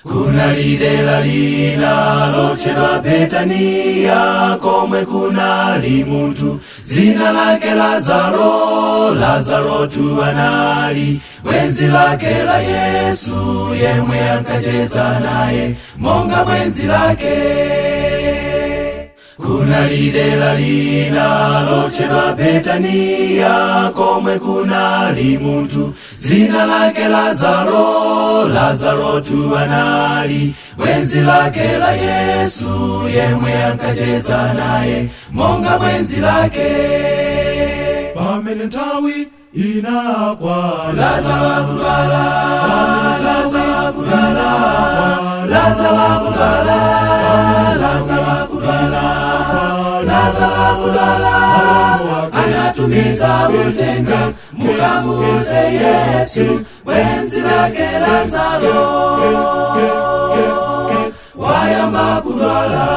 Kunali dera lina lotchedwa Betaniya, komwe kunali munthu dzina lake Lazaro. Lazarotu anali bwenzi lake la Yesu, yemwe ankacheza naye monga bwenzi lake. Kunali dera lina lotchedwa Betaniya, komwe kunali munthu dzina lake Lazaro. Lazarotu anali bwenzi lake la Yesu, yemwe ankacheza naye monga bwenzi lake. Pamene nthawi inakwana, Lazaro akudwala, Lazaro akudwala, Lazaro akudwala, Lazaro akudwala, Lazaro akudwala, anatumiza uthenga, mukamuuze Yesu, bwenzi lake Lazaro wayamba kudwala.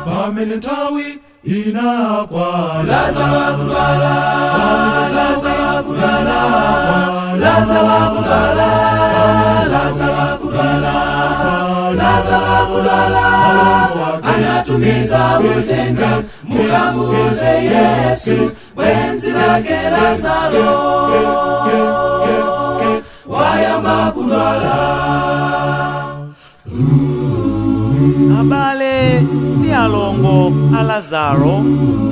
Pamene nthawi inakwana, Lazaro akudwala, Lazaro akudwala, Lazaro akudwala, Lazaro akudwala, Lazaro akudwala, anatumiza uthenga, mukamuuze Yesu, bwenzi lake Lazaro wayamba kudwala. Abale ndi alongo a Lazaro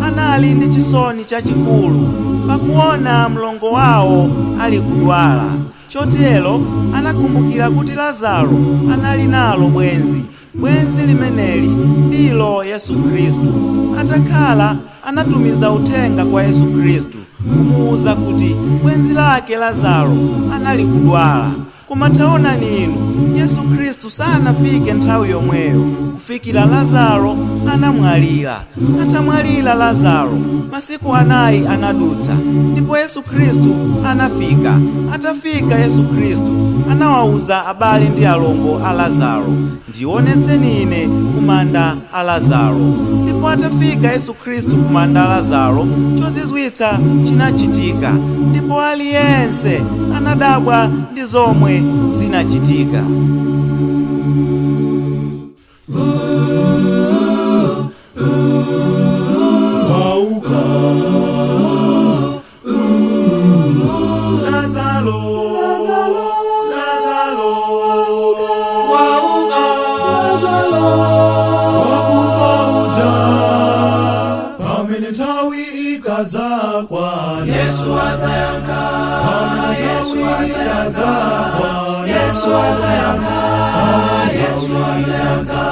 anali ndi chisoni chachikulu pakuona mlongo wawo ali kudwala. Chotero anakumbukira kuti Lazaro anali nalo bwenzi. Bwenzi limeneli ndilo Yesu Khristu. Atakhala anatumiza uthenga kwa Yesu Khristu kumuwuza kuti bwenzi lake Lazaro anali kudwala. Koma taonani inu, Yesu Khristu sanafike nthawi yomweyo kufikira Lazaro anamwalira. Atamwalira Lazaro, masiku 4 anadutsa, ndipo Yesu Khristu anafika. Atafika Yesu Khristu anawawuza abale ndi alongo a Lazaro, ndionetseni ine kumanda a Lazaro. Ndipo atafika Yesu Khristu kumanda a Lazaro, chozizwitsa chinachitika, ndipo aliyense anadabwa ndi zomwe zinachitika. Wauka. Lazaro, Lazaro, wauka. Wakufa uja, pamene nthawi ikadzakwana, Yesu adzayankha, Yesu adzayankha, Yesu Yesu adzayankha, Yesu adzayankha,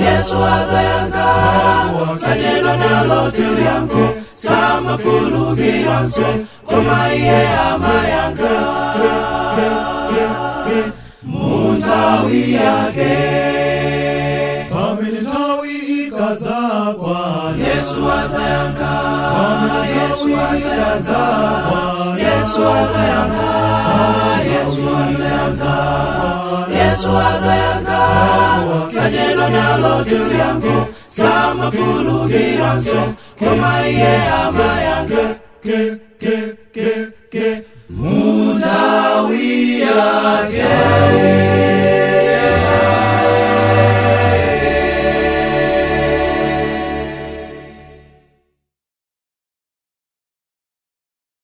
Yesu adzayankha, sachedwa nalo yankho, samafulumiranso, koma iye amayankha mu nthawi yake. Pamene nthawi ikadzakwana, Yesu adzayankha, Yesu adzayankha, Yesu adzayankha, Yesu adzayankha, Yesu adzayankha, sachedwa nalo yankho, samafulumiranso, koma iye amayankha ke ke ke ke mu nthawi yake.